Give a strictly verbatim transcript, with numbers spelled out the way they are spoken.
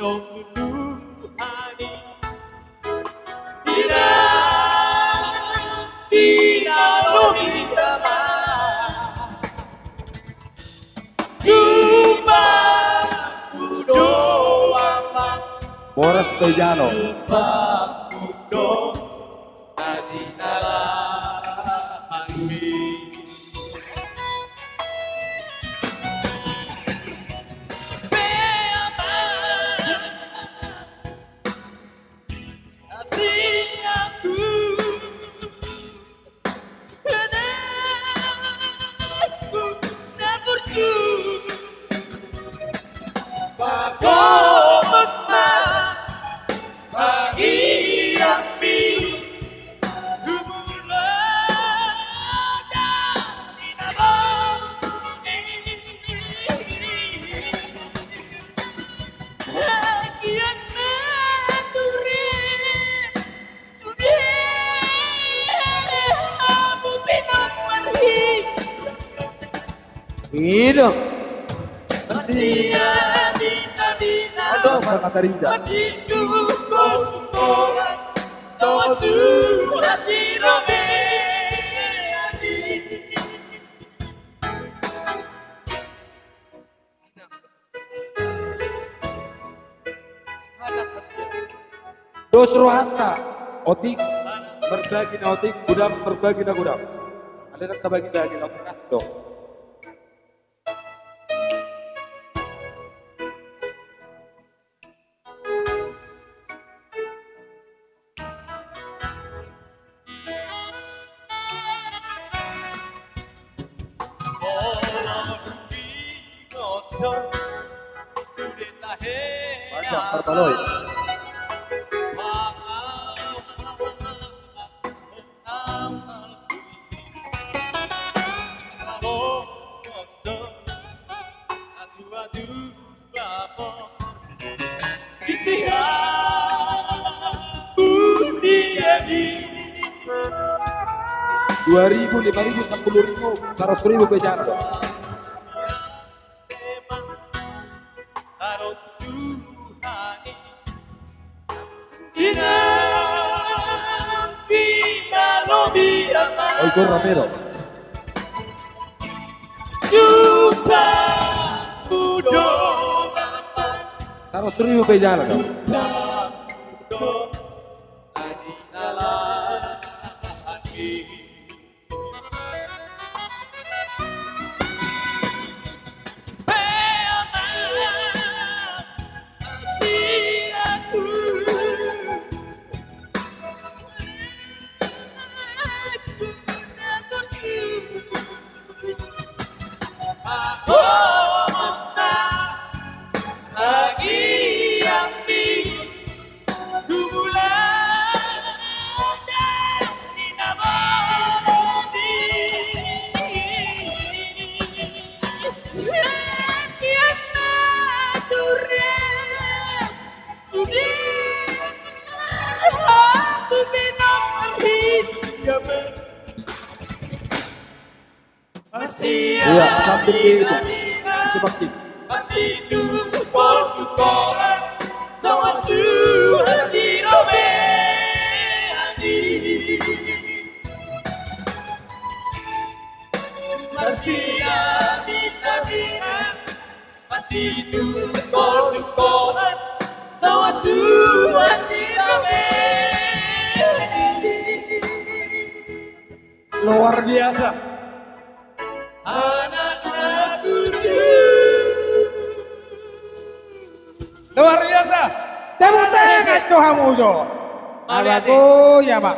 Tuhan i, ina, ina lobi ama. Tumpakku do ama. Boras do jalo. Tumpakku do na jinalahanmi. Ido. Aduh, Pak Katarida. Dos rohanta, otik marbagi na otik, godang marbagi na godang. Alai ndang tabagi-bagi, laho markas do. Baca, parbaloi. Dua ribu, lima ribu, sepuluh ribu, seratus ribu pe jala. Oi, suara rame do. Seratus ribu pe jala do. Iya, sambil di itu. Itu pasti. Luar biasa. Luar biasa. Tepuk tangan tu hamu jo. Abago ya, Pak.